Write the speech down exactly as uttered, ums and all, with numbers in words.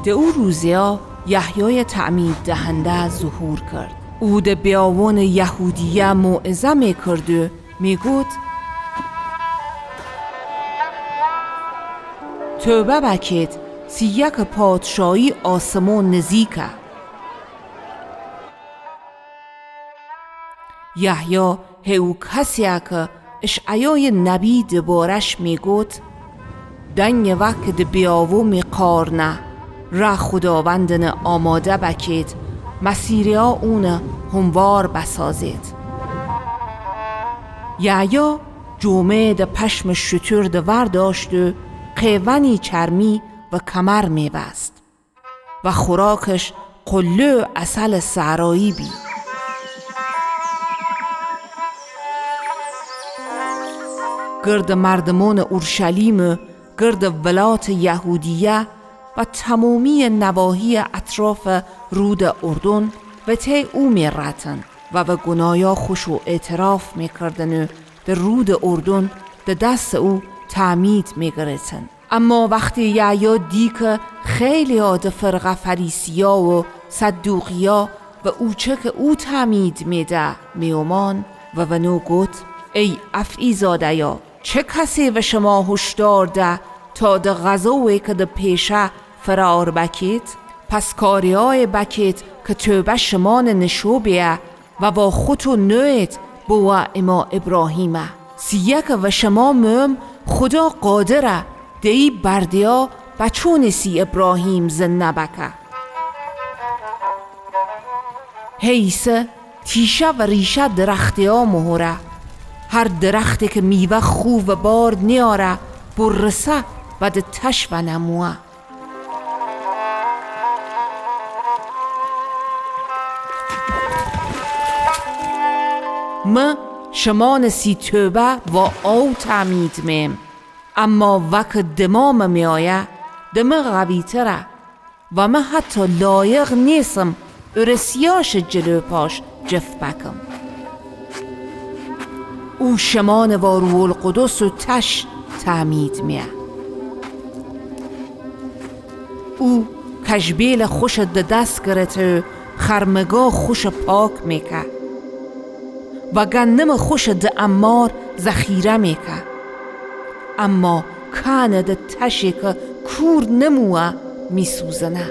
د او روزیا یحیای تعمید دهنده ظهور کرد. او د بیاوون یهودیه موعظه می‌کرد و می‌گوت: توبه بکید، سیه که پادشاهی آسمو نزیکه. یحیی هی او کسیه که اشعیای نبی درباره‌ش می‌گوت: دنگ وه که د بیاوو می‌قارنه، ره خوداوندن آماده بکید، مسیریا اون هموار بسازید. یحیی جومه د پشم شتر د ورداشت و قیونی چرمی و کمر می‌بست. و خوراکش قلو عسل صحرایی بی. گرد مردمون اورشلیم، گرد ولات یهودیه و تمامی نواحی اطراف رود اردن وطی او میرتن و و گنایا خوشو اعتراف می‌کردن و د رود اردن د دست او تعمید می‌گرتن. اما وختی یحیی دی که خیلیا د فرقه فریسیا و صدوقیا و اوچه که او تعمید می‌ده می‌اومان و ونو گوت: ای افعی‌زاده‌یا، چه کسی و شما هشدار ده تا د غزوی که د پیشه فرار بکید؟ پس کاریایی بکید که توبه شمانه نشو بیه و وا خوتو نوید بوا امام ابراهیمه. سیه که و شما مؤم خدا قادره د ای بردیا بچونسی ابراهیم زنده بکه. هیسه تیشه و ریشه درختیا مهره. هر درختی که میوه خو و بار نیاره، برسه و د تش ونموه. مه شمانسی توبه وا آو تعمید میم، اما وا که دما مه میایه، د مه قوی‌تره و مه حتی لایق نیسم ارسیاش جلو پاش جفت بکم. او شمانه وا روح‌القدس و تش تعمید میه. او کشبیل خوش د دست گرته و خرمگا خوش پاک میکه و گندم خوش د انبار ذخیره میکه. اما کانه د تشی که کور نموه میسوزنه.